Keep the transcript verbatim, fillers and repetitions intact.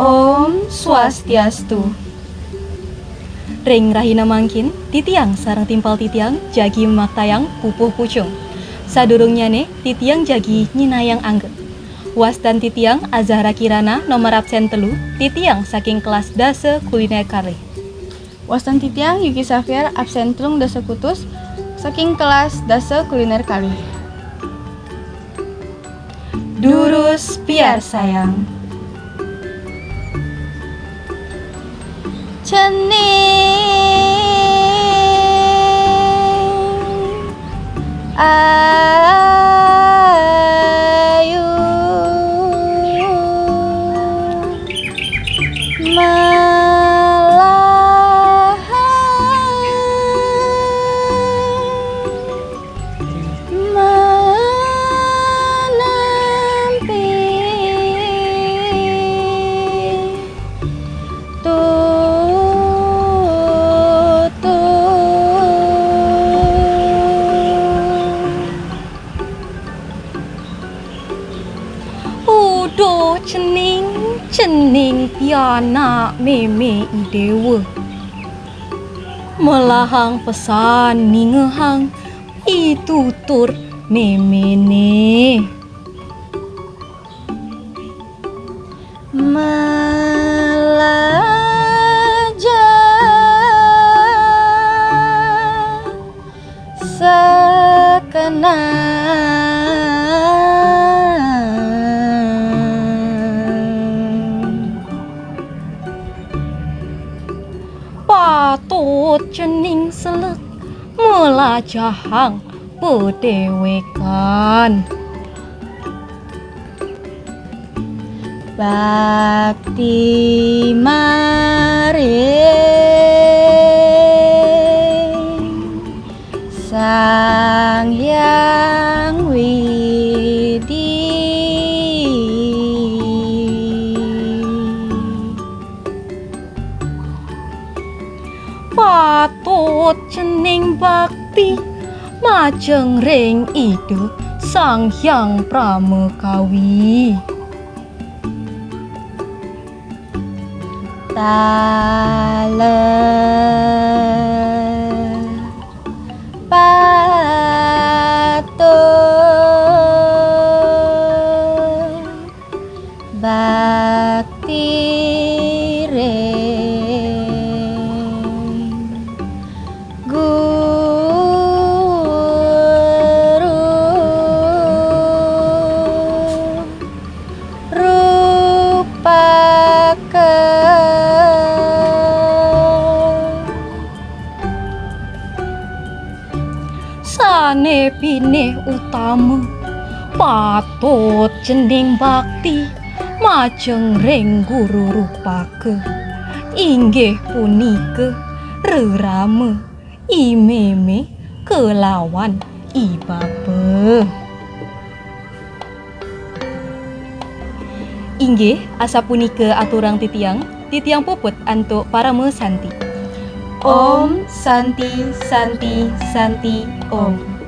Om Swastiastu. Ring rahina mangkin, titiang sareng timpal titiang jagi maktayang pupuh pucung. Sadurungnyané, titiang jagi nyinahang angga. Wastan titiang Azahra Kirana, nomor absen telu, titiang saking kelas dasa kuliner kalih. Wastan titiang Yuki Xavier, absen telung dasa kutus, saking kelas dasa kuliner kalih. Durus piarsayang. Cening ayu malahang manampi tutu. Uduh cening, cening pianak mémé i déwa. Malahang pesan ningehang pitutur méméné. Malajah sakenang. Patut cening selek malajahang padéwékan. Bakti maring Sang Hyang Widhi. Patut cening bakti majeng ring Ida Sang Hyang Pramakawi. Taler patut bakti ring guru rupaka. Sané pinih utama, patut cening bakti majeng ring guru rupaka, inggih punika rerama i mémé kalawan i bapa. Inggih, asapunika aturang titiang, titiang puput antuk parama santi. Om Santi, Santi, Santi, Om.